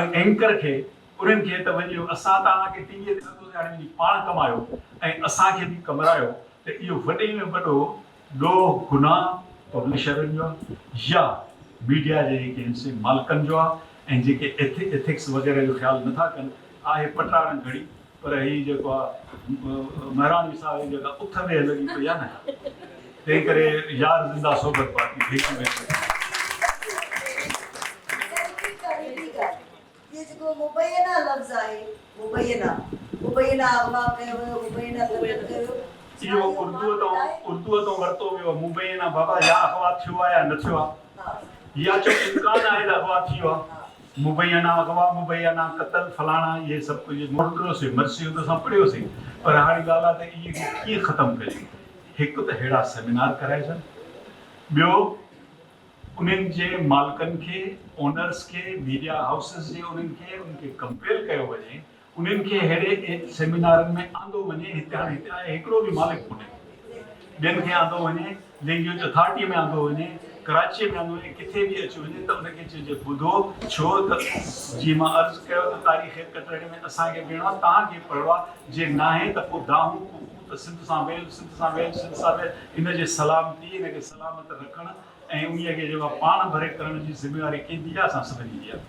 اينڪر کي انهن کي ته وڃي اسان توهان کي ٽي ويء تي آندوسين هاڻي وڃي پاڻ ڪمايو ۽ اسان کي به ڪمرايو ته اهو وڏي ۾ وڏو ڏوهه گناهه پبلشرن جو آهي يا ميڊيا جي جيڪي آهن سي مالڪن جو آهي. ۽ جيڪي ايٿڪس وغيره جو خيال نٿا ڪن، آهي پٽاڙن گهڙي پر هي جيڪو آ مهراڻوي صاحب جي جيڪا اٿ ويهه لڳي پئي آ نه تنهن ڪري يار زنده صحبت باقي thank you very much. اهو جيڪو مبينا لفظ آهي مبينا مبينا اغوا ڪيو ويو مبينا قتل ڪيو ويو اهو اردوء تان اردوء تان ورتو ويو آهي مبينا بابا يا اغوا ٿيو آهي يا نه ٿيو آهي يا چئو امڪان آهي ته اغوا ٿي ويو آهي مبينا اغوا مبينا قتل فلاڻا اهي سڀ ڪجهه مڙڪيوسين مرثيو ته اسان پڙهيوسين پر هاڻي ڳالهه آهي ته اهي کي ڪيئن ختم ڪجي هڪ ته ههڙا سيمينار ڪرائجن ٻيو انهن جي مالڪن کي اونرس کي ميڊيا هائوسز جي انهن کي انهن کي ڪمپيل ڪيو وڃي انهن کي ههڙي سيمينارن ۾ آندو وڃي، هتي هاڻي هتي آهي هڪڙو به مالڪ ڪونهي، ٻين کي آندو وڃي، لينگيوج اٿارٽيء ۾ آندو وڃي، ڪراچيء ۾ آندو وڃي، ڪٿي به اچي وڃي ته ان کي چئجي ٻڌو، ڇو ته جيئن مان عرض ڪيو ته تاريخ ڪٽهڙي ۾ اسان کي بيهڻو آهي، توهان کي پڙهڻو آهي، جي ناهي ته پوء دانهون ڪوڪون ته سنڌ سان ويل، سنڌ سان ويل، سنڌ سان ويل، ان جي سلامتي، ان کي سلامت رکڻ ۽ انهيء کي جيڪو آهي پاڻ ڀري ڪرڻ جي ذميواري ڪنهن جي آهي؟ اسان سڀني جي آهي.